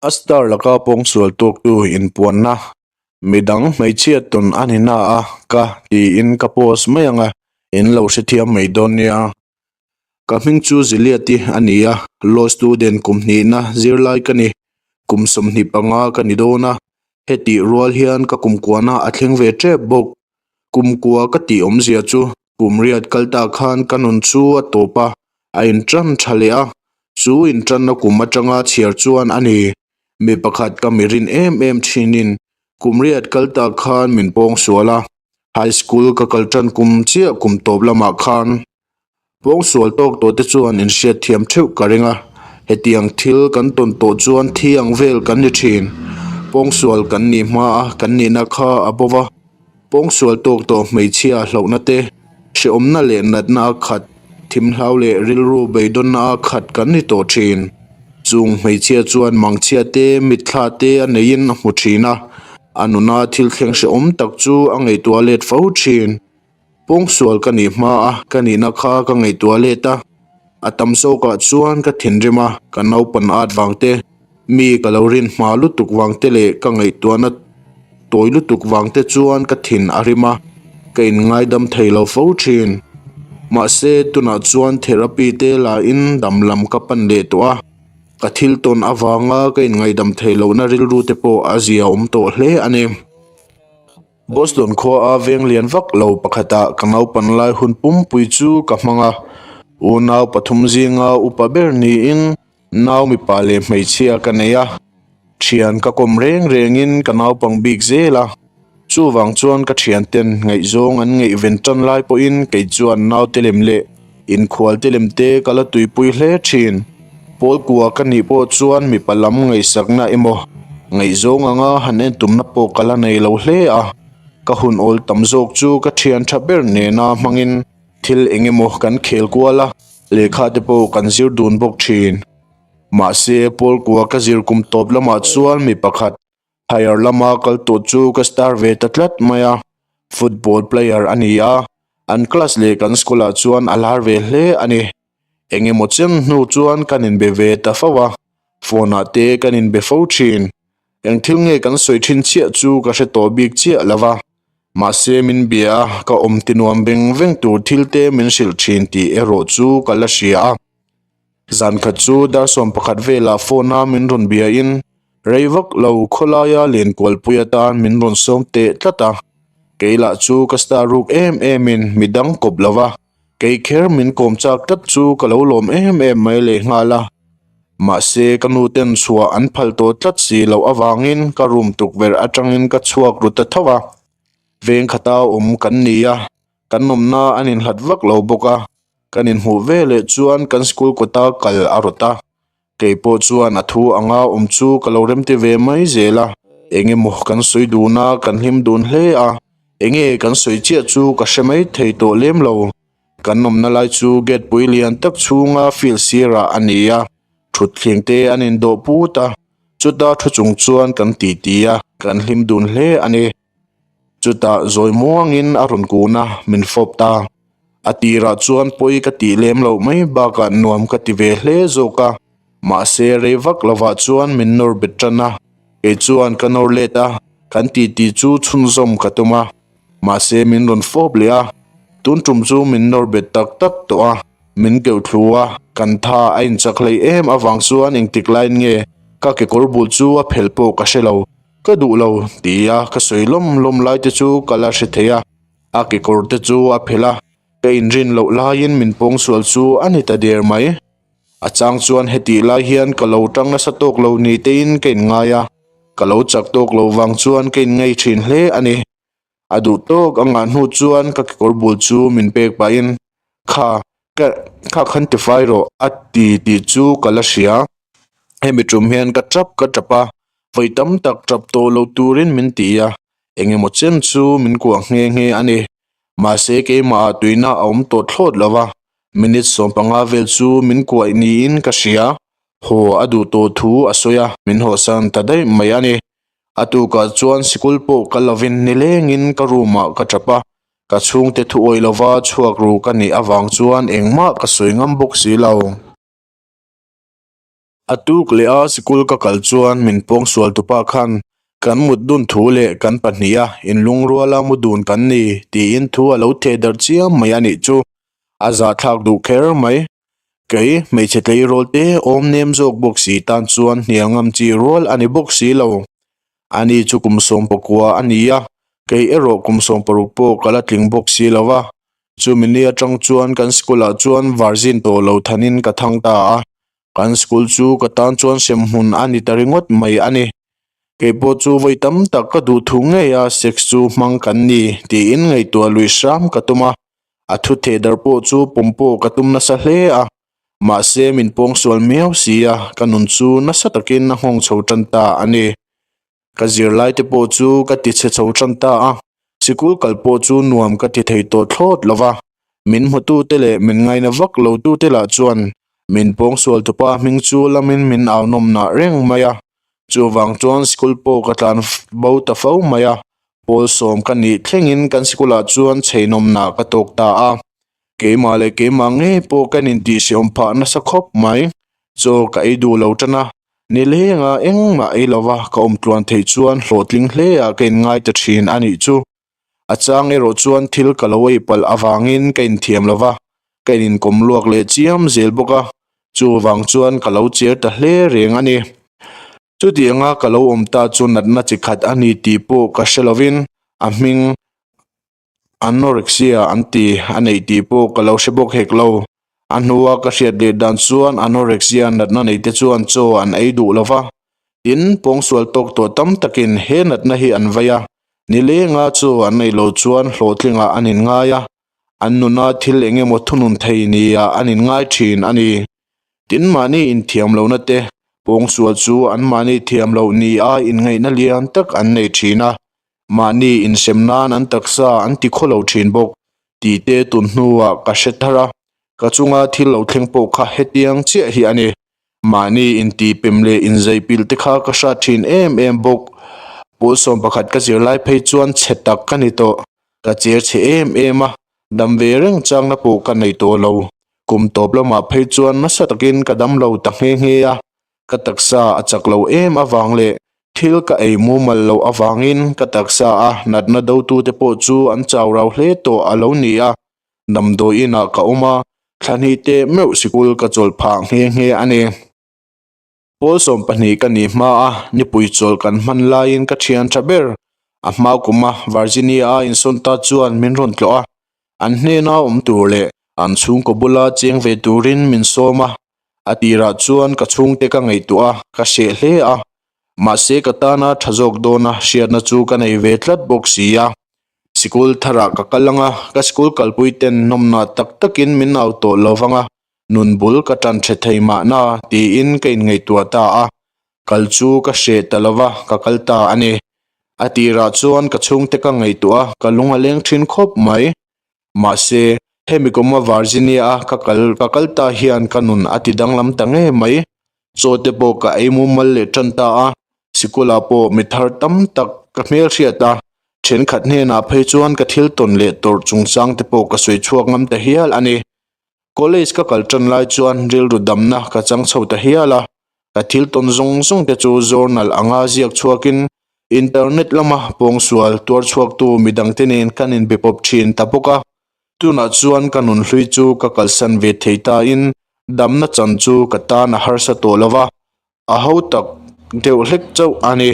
A star laka pawngsual tawktu inpuanna midang hmeichhia tawn a ni na a ka tiin ka post mai ang a, in lo hrethiam mai dawn nia. Ka hming chu Ziliati a ni a, law student kum hnihna zirlai ka ni, kum 25 ka ni dawn a, hetih rual hian ka kum kuahna a thleng ve tep bawk. Kum kua ka tih awmzia chu kum riat kal ta khan ka nun chu a tawp a, a inṭan ṭha leh a, chu inṭanna kum aṭanga chhiar chuan a ni. Mi pakhat ka mi rin em em ṭhinin kum riat kal ta khan min pawng sual a, high school ka kal ṭan kum chiah kum tawp lamah khan Pawngsual tawk tawh te chuan inhriat thiam theuh ka ring a, hetiang thil kan tawn tawh chuan thi ang vel kan ni thin. Pawngsual kan nih hma a kan nihna kha a bo va, pawngsual tawk tawh hmeichhia hlauhna te, hrehawmna leh natna a khat, thimhlau leh rilru beidawnna a khat kan ni tawh thin. Chung hmeichhia chuan mangchhia te, mitthla te a neiin a hmu thin a, a nuna thil thleng hrehawm tak chu a ngaihtuah let fo thin. Pawngsual ka nih hma a, ka nihna kha ka ngaihtuah let a, a tam zawkah chuan ka thinrim a, ka naupan at vang te, mi ka lo rin hma lutuk vang te leh ka ngaihtuahna tawi lutuk vang te chuan ka thin a rim a, ka inngaidam thei lo fo thin. Mahse, tunah chuan therapy te lahin dam lam ka pan leh tawh a, ka thil tawn avanga ka inngaihdam theih lohna rilru te pawh a zia awm tawh hle a ni. Boston khua a veng lian vak lo pakhatah ka naupan lai hun pumpui chu ka hmang a, unau pathum zinga upa ber niin nau mipa leh hmeichhia ka nei a, thian ka kawm reng rengin ka naupang bik zel a, chuvang chuan ka thianten ngaihzawng an ngaihven tan lai pawhin kei chuan naute lem leh Inkhual te lem te ka la tuipui hle thin. Pawl kua ka nih pawh chuan mipa lam ngaihsakna emaw ngaihzawng anga han en tumna pawh ka la nei lo hle a. Ka hun awl tam zawk chu ka thian tha ber nena hmangin thil eng emaw kan khel kual a, lehkha te pawh kan zir dun bawk thin. Mahse, pawl kua ka zir kum tawp lamah chuan mi pakhat higher lama kal tawh chu ka star ve ta tlat mai a, football player a ni a, An class leh kan school ah chuan a lar ve hle a ni. Eng emaw chen hnu chuan kan inbe ve ta fo a, phone ah te kan inbe fo thin. Eng thil nge kan sawi thin chiah chu ka hre tawh bik chiah lo va, mahse min bia a, ka awm ti nuam veng veng tur thil te min hrilh thin tih erawh chu ka la hria a. Zan khat chu dar 11 velah phone a min rawn bia in rei vak lo khawlaia lenkualpui atan min rawn sawm teh tlat a, kei lah chu ka star ruk em em in midang kawp lo va, kei kher min kawm chak tlat chu ka lo lawm em em mai lehnghal a. Mahse ka nu ten chhuah an phal tawh tlat si loh avangin ka room tukverh atangin ka chhuak ru ta tho a, veng khata awm kan ni a, kan awmna an inhlat vak lo bawk a. Kan inhmuh ve leh chuan kan school kawta kal a rawt a, kei pawh chuan a thu anga awm chu ka lo remti ve mai zel a, eng emaw kan sawi dun a, kan hlim dun hle a, enge kan sawi chiah chu ka hre mai thei tawh lem lo. Kan awmna lai chu gate pui lian tak chhunga field sirah a ni a, thutthleng te an indawh put a, chuta thu chung chuan kan titi a, kan hlim dun hle a ni. Chutah zawi muangin a rawn kun a, min fawp ta. A tirah chuan pawi ka tih lem loh mai bakah nuam ka ti ve hle zawk a, mahse rei vak lovah chuan min nawr bet tan a, kei chuan ka nawr let a, kan titi chu chhunzawm ka tum a, mahse min rawn fawp leh a, tun tum chu min nawr bet tak tak tawh a, min keuh thlu a, kan tha a inchak hleih em avang chuan engtik laiin nge ka kekawr bul chu a phelh pawh ka hre lo. Ka duh lo, ti a ka sawi lawm lawm lai te chu ka la hre thei a, a kekawr te chu a phelh a, ka inrin loh laiin min pawngsual chu a ni ta der mai. A chang chuan hetih lai hian ka lo tang nasa tawk lo ni tein ka inngai a, ka lo chak tawk lo vang chuan ka inngei thin hle a ni. A duh tawk a ngah hnu chuan ka kekawr bul chu min pek pahin, Kha, ka, kha khan tifai rawh a ti tih chu ka la hria. Hemi tum hian ka tap ka tap a, vawi tam tak tap tawh lo turin min ti a, eng emaw chen chu min kuah nghe nghe a ni. Mahse keimahah tuina a awm tawh thlawt lo va, minute 15 vel chu min kuaih niin ka hria. Haw a duh tawh thu a sawi a, min hawhsan ta daih mai a ni. A tukah chuan sikul pawh kal lovin nilengin ka room ah ka tap a, ka chhungte thu awih lova chhuak ru ka nih avang chuan engmah ka sawi ngam bawk si lo. A tuk leh a sikul ka kal chuan min pawngsual tupa khan kan mut dun thu leh kan pahniha inlungruala mu dun kan ni tiin thu a lo theh darh chiam mai a nih chu. A zahthlak duh kher mai. Kei hmeichhe tleirawl te awm nem zawk bawk si tan chuan hnial ngam chi rual a ni bawk si lo. Ani chu kum sawmpakua a ni a, kei erawh kum 60 pawh ka la tling bawk si lo va. Chumi ni atang chuan kan school ah chuan virgin tawh lo thanin ka thang ta a, kan school chu ka tan chuan hremhmun a ni ta ringawt mai a ni. Kei pawh chu vawi tam tak ka duh thu ngei a sex chu hmang kan ni tiin ngaihtuah lui hram ka tum a, a thu theh darh pawh chu pawm pawh ka tum nasa hle a, mahse min pawngsual miau si a, ka nun chu nasa takin a nghawng chho tan ta a ni. Ka zirlai te pawh chu ka ti chhe chho tan ta a, sikul kal pawh chu nuam ka ti thei tawh thlawt lo va, min hmutu te leh min ngaina vak lo tu te lah chuan min pawngsual tupa hming chu lamin min au nawm nah reng mai a, chuvang chuan sikul pawh ka tlan bo ta fo mai a, pawl sawm ka nih thlengin kan sikulah chuan chhei nawmnah ka tawk ta a, keimah leh keimah ngei pawh ka intihsiam phah nasa khawp mai, chaw ka ei duh lo tan a. Nilenga engmah ei lova ka awm tluan theih chuan hlawhtling hle ah ka inngai ta thin a nih chu. A chang erawh chuan thil ka lo ei palh avangin ka inthiam lova, ka inkawm luak leh chiam zel bawk a, chuvang chuan ka lo cher ta hle reng a ni. Chutianga ka lo awm ta chu natna chi khat a ni tih pawh ka hre lovin a hming Anorexia an ti a neih tih pawh ka lo hre bawk hek lo. A hnua ka hriat leh dan chuan anorexia natna neite chuan chaw an ei duh lo va. Tin, pawngsual tawk tawh tam takin he natna hi an vei a, nilenga chaw an ei lo chuan hlawhtlingah an inngai a, an nuna thil eng emaw thunun thei nia an inngai thin a ni. Tin, mahni inthiam lohna te pawngsual chu anmahni thiam loh nia inngaihna lian tak an nei thin a. Mahni insem nan an taksa an ti khaw lo thin bawk tih te tun hnuah ka hre thar a, ka chunga thil lo thleng pawh kha hetiang chiah hi a ni. Mahni intihpem leh inzaipilh te kha ka hrat thin em em bawk. Pawl 11 ka zir lai phei chuan chhe tak ka ni tawh. Ka cher chhe em em a, dam ve reng changna pawh ka nei tawh lo. Kum tawp lamah phei chuan nasa takin ka dam lo ta nghe nghe a, Ka taksa a chak lo em avang leh thil ka ei mumal loh avangin ka taksa a natna dotute pawh chu an chau rau hle tawh a lo ni a, damdawi inah ka awm a, thla hnih teh meuh sikul ka chawlh phah nghe nghe a ni. Pawl 12 ka nih hma a, nipui chawlh kan hman laiin ka thian tha ber a hma kuma Virginia-a insawn ta chuan min rawn tlawh a, an hnena awm tur leh an chhungkaw bula cheng ve turin min sawm a, A tirah chuan ka chhungte ka ngaihtuah a, ka hreh hle a. Mahse ka tana tha zawk dawna hriatna chu ka nei ve tlat bawk si a. Sikul tharah ka kal ang a, ka sikul kalpui ten nawmna tak takin min au tawh lo vang a, nun bul ka tan tha thei mahna tiin ka inngaihtuah ta a. Kal chu ka hreh ta lo va, ka kal ta a ni. A tirah chuan ka chhungte ka ngaihtuah a, ka lung a leng thin khawp mai. Mahse, hemi kuma Virginia-a ka kal ka kal ta hian ka nun a ti danglam ta ngei mai. Chaw te pawh ka ei mumal leh tan ta a, sikulah pawh mi thar tam tak ka hmelhriat a, thenkhat hnenah phei chuan ka thil tawn leh tawrh chungchang te pawh ka sawi chhuak ngam ta hial a ni. College ka kal tan lai chuan rilru damna ka chang chho ta hial a, Ka thil tawn zawng zawng te chu journal anga ziak chhuakin internet lama pawngsual tuar chhuaktu midangte nen kan inbe pawp thin ta bawk a. Tunah chuan ka nunhlui chu ka kalsan ve thei tain damna chan chu ka tan a harsa tawh lo va, a ho tak deuh hlek chauh a ni.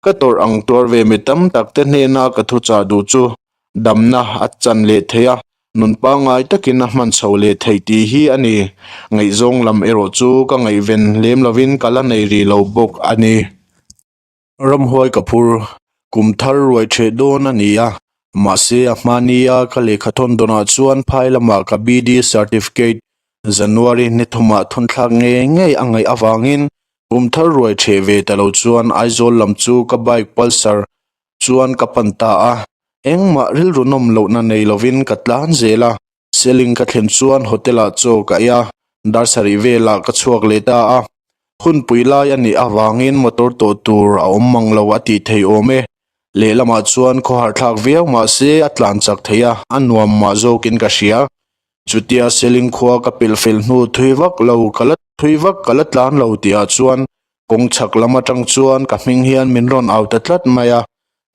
Ka tawrh ang tuar ve mi tam tak te hnena ka thuchah duh chu damna a chan leh thei a, nun pangngai takin a hman chho leh theih tih hi a ni. Ngaihzawng lam erawh chu ka ngaihven lem lovin ka la nei rih lo bawk a ni. Ramhuai ka phur, kum thar ruai ṭheh dawn a ni a, mahse a hmania ka lehkha thawn dawnah chuan phai lamah ka BD certificate January ni thumah thawnthlak ngei ngei a ngaih avangin kum thar ruai ṭheh ve ta lo chuan Aizawl lam chu ka bike Pulsar chuan ka pan ta a, engmah rilru nawm lohna nei lovin ka tlan zel a, Seling ka thlen chuan hotel ah chaw ka ei a, dar sarih velah ka chhuak leh ta a, hunpui lai a nih avangin motor tawh tur a awm mang lo a tih thei awm e, lehlamah chuan khawharthlak viau mahse a tlan chak thei a, a nuam mah zawkin ka hria. Chutia Seling khua ka pelh fel hnu thui vak lo ka la thui vak ka la tlan lo tihah chuan kawng chhak lam atang chuan ka hming hian min rawn au ta tlat mai a,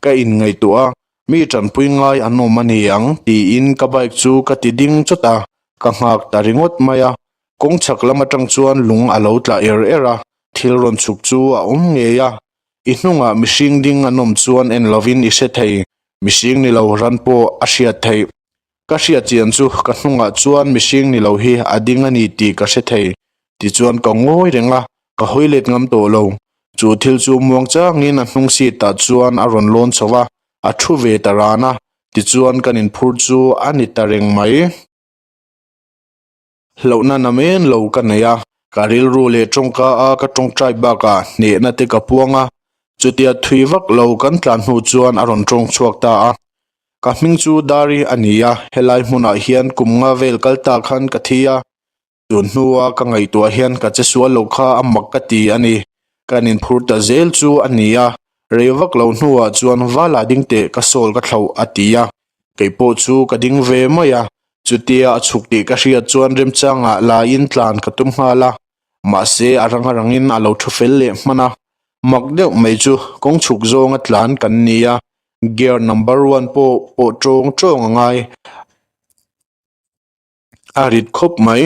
ka inngaihtuah a, mi tanpui ngai an awm a ni ang tiin ka bike chu ka ti ding chawt a, ka nghak ta ringawt mai a. Kawng chhak lam atang chuan lung a lo tla er er a, thil rawn chhuk chu a awm ngei a. I hnungah mihring ding an awm chuan en lovin i hre thei, mihring ni lo ran pawh a hriat theih. Ka hriat chian chu ka hnungah chuan mihring ni lo hi a ding a ni tih ka hre thei. Tichuan ka ngawi reng a, ka hawi let ngam tawh lo. Chu thil chu muang changin a hnung seat ah chuan a rawn lawn chho a, a thu ve ta ran a, tichuan kan inphur chu a ni ta reng mai. Hlauhna namen lo ka nei a, ka rilru leh tawngka a ka tawngtai bakah hnehna te ka puang a, chutia thui vak lo kan tlan hnu chuan a rawn tawng chhuak ta a. Ka hming chu Dari a ni a, helai hmunah hian kum nga vel kal ta khan ka thi a, tun hnua ka ngaihtuah hian ka che sual lo kha a mak ka ti a ni. Kan inphur ta zel chu a ni a, rei vak lo hnuah chuan vala ding teh ka sawl ka thlauh a ti a, kei pawh chu ka ding ve mai a, chutia a chhuk tih ka hriat chuan remchangah laiin tlan ka tum nghal a, mahse a rang a rangin a lo thu fel leh hman a, mak deuh mai chu kawng chhuk zawnga tlan kan ni a, Gear number one pawh pawh tawng tawng a ngai. A rit khawp mai.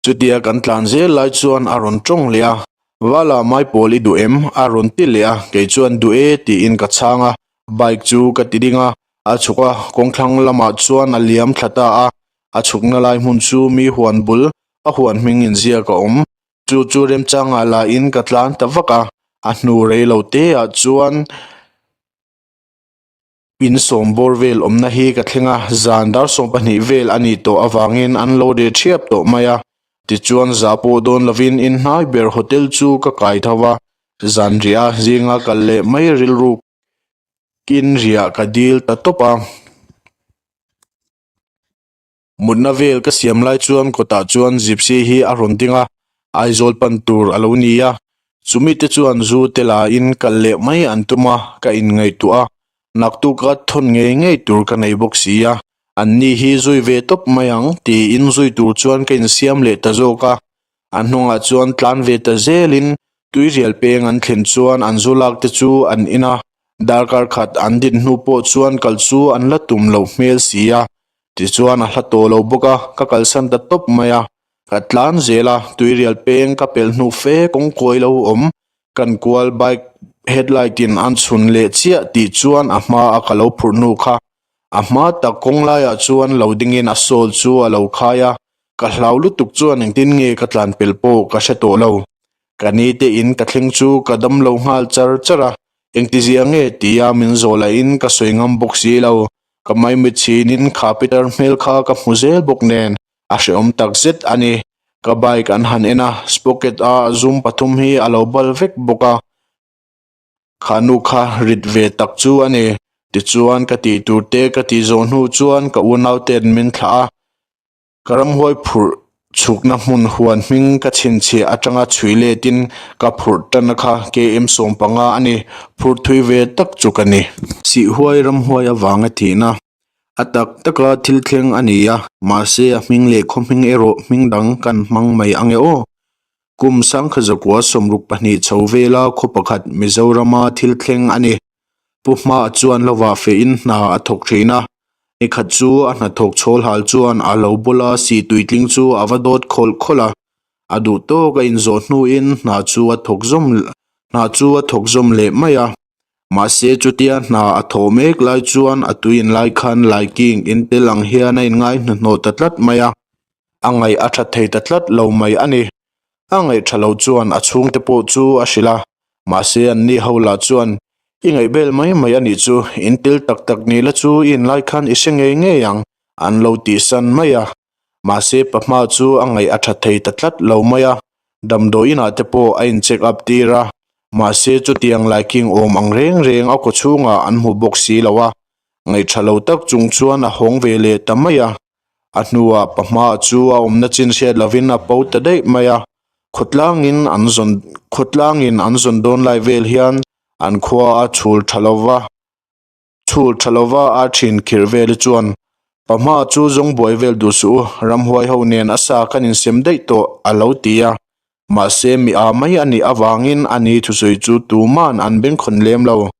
Chutia kan tlan zel lai chuan a rawn tawng leh a. Vala maipawl i duh em? A rawn ti leh a. Kei chuan duh e tiin ka chhang a. Bike chu ka ti ding a. A chhuk a, kawngthlang lamah chuan a liam thla ta a. A chhukna lai hmun chu mi huan bul, a huan hming inziak a awm. Chu chu remchangah lahin ka tlan ta vak a. A hnu rei lo te ah chuan In sawm bawr vel awmna hi ka thleng a, zan dar 12 vel a nih tawh avangin an lo de thiap tawh mai a. Tichuan za pawh dawn lovin in hnai ber hotel chu ka kai tho a, zan riah a zinga kal leh mai rilru kin riah ka dil ta tawp a. Mutna vel ka siam lai chuan kawtah chuan gypsy hi a rawn ding a, Aizawl pan tur a lo ni a. Chumi te chuan zu te la in kal leh mai an tum a, ka inngaihtuah a. Naktuka thawn ngei ngei tur ka nei bawk si a, an ni hi zui ve tawp mai ang tiin zui tur chuan ka insiam leh ta zawk a. A hnungah chuan tlan ve ta zelin tuirial peng an thlen chuan an zu lak te chu an in a, darkar khat an din hnu pawh chuan kal chu an la tum loh hmel si a. Tichuan a hla tawh lo bawk a, ka kalsan ta tawp mai a. Ka tlan zel a, tuirial peng ka pelh hnu fe kawngkawi lo awm. Kan kual bike headlight in an chhun leh chiah tih chuan a hma a ka lo phurh hnu kha. A hma tak kawng laiah chuan lo dingin a sawl chu a lo khai a, ka hlau lutuk chuan engtin nge ka tlan pel pawh ka hre tawh lo. Ka ni te in ka thleng chu ka dam lo nghal char char a, engtizia nge tia min zawh lahin ka sawi ngam bawk si lo. Ka maimit chhinin kha Peter hmel kha ka hmu zel bawk nen a hrehawm tak zet a ni. Ka bike an han en a, sprocket a zum pathum hi a lo bal vek bawk a. Kha nu kha rit ve tak chu a ni. Tichuan ka tih tur te ka tih zawh hnu chuan ka unauten min thlah a. Ka ramhuai phurh chhukna hmun huan hming ka chhinchhiah atanga chhui letin ka phurh tanna kha KM 15 a ni. Phurh thui ve tak chu ka ni. Sihhuai ramhuai avanga thihna a tak taka thil thleng a ni a, mahse a hming leh khaw hming erawh hming dang kan hmang mai ange aw. Kum sangkha zakua 62 chho vela khaw pakhat Mizorama thil thleng a ni. Pu Hma chuan lovah fehin hna a thawk thin a, nikhat chu a hnathawk chhawl hal chuan a lo bula sih tuitling chu a va dawt khawlh khawlh a, a duh tawk a inzawh hnuin hna chu a thawk zawm hna chu a thawk zawm leh mai a. Mahse chutia hna a thawh mek lai chuan a tui inlai khan laiking intel ang hian a inngai hnahnawh ta tlat mai a, a ngaih a that thei ta tlat lo mai a ni. A ngaih tha lo chuan a chhungte pawh chu a hrilh a, mahse an ni ho lah chuan, I ngaih bel mai mai a nih chu, in tel tak tak ni la chu i inlai khan i hre ngei ngei ang, an lo tihsan mai a. Mahse Pahma chu a ngaih a tha thei ta tlat lo mai a, damdawi inah te pawh a in check up tir a, mahse chutiang laiking awm ang reng reng a kawchhungah an hmu bawk si lo a, ngaih tha lo tak chung chuan a hawng ve leh ta mai a. A hnuah pahma chu a awmna chin hriat lovin a po ta daih mai a, khawtlangin an zawn khawtlangin an zawn dawn lai vel hian an khua a chhul tha lova chhul tha lova a thin khirh vel hi chuan. Pa hma chu zawng buai vel duh suh u, ramhuai ho nen a sa kan insem daih tawh, a lo ti a. Mahse mi a mai a nih avangin a ni thusawi chu tuman an bengkhawn lem lo.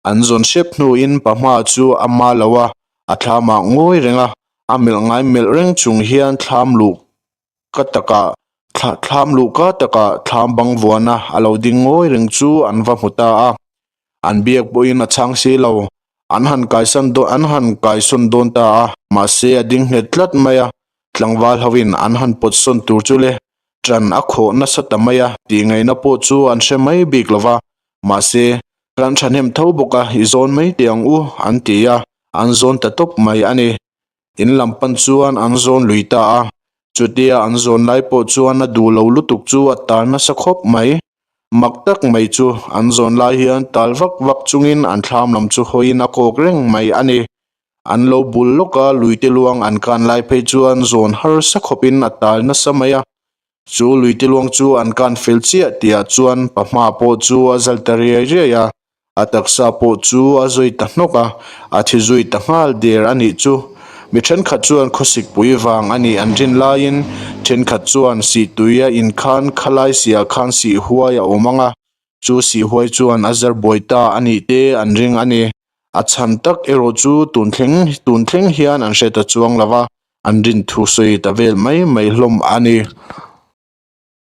An zawn hrep hnuin pa hma chu a ma lo a, a thlamah ngawi reng a, a melh ngai melh reng chung hian thlam luh ka takah thlam luh ka takah thlam bang vuana a lo ding ngawi reng chu an va hmu ta a. An biak pawhin a chhang si lo. An han kaisan dawn an han kaisawn dawn ta a, mahse a ding nghet tlat mai a, tlangval hoin an han pawt sawn tur chu le ṭan a khawh nasa ta mai a tih ngaihna pawh chu an hre mai bik lo va, mahse kan ṭhahnem tho bawk a, i zawn mai teh ang u an ti a, an zawn ta tawp mai a ni. In lam pan chuan an zawn lui ta a, chutia an zawn lai pawh chuan a duh lo lutuk chu a tar nasa khawp mai. Mak tak mai chu an zawn lai hian tal vak vak chungin an thlam lam chu hawiin a kawk reng mai a ni. An lo bul lawk a, luite luang an kan lai phei chuan zawn harsa khawpin a tal nasa mai a. Chu luite luang chu an kan fel chiah tihah chuan pa hma pawh chu a zal ta riai riai a. A taksa pawh chu a zui ta hnawk a, a thi zui ta nghal der a nih chu. Mi thenkhat chuan khawsik pui vang a nih an rin laiin thenkhat chuan sih tui a inkhan khalai siah khan sih huai a awm ang a, chu sih huai chuan a zar buai ta a nih te an ring a ni. A chhan tak erawh chu tun thleng tun thleng hian an hre ta chuang lo va, an rin thu sawi ta vel mai mai hlawm a ni.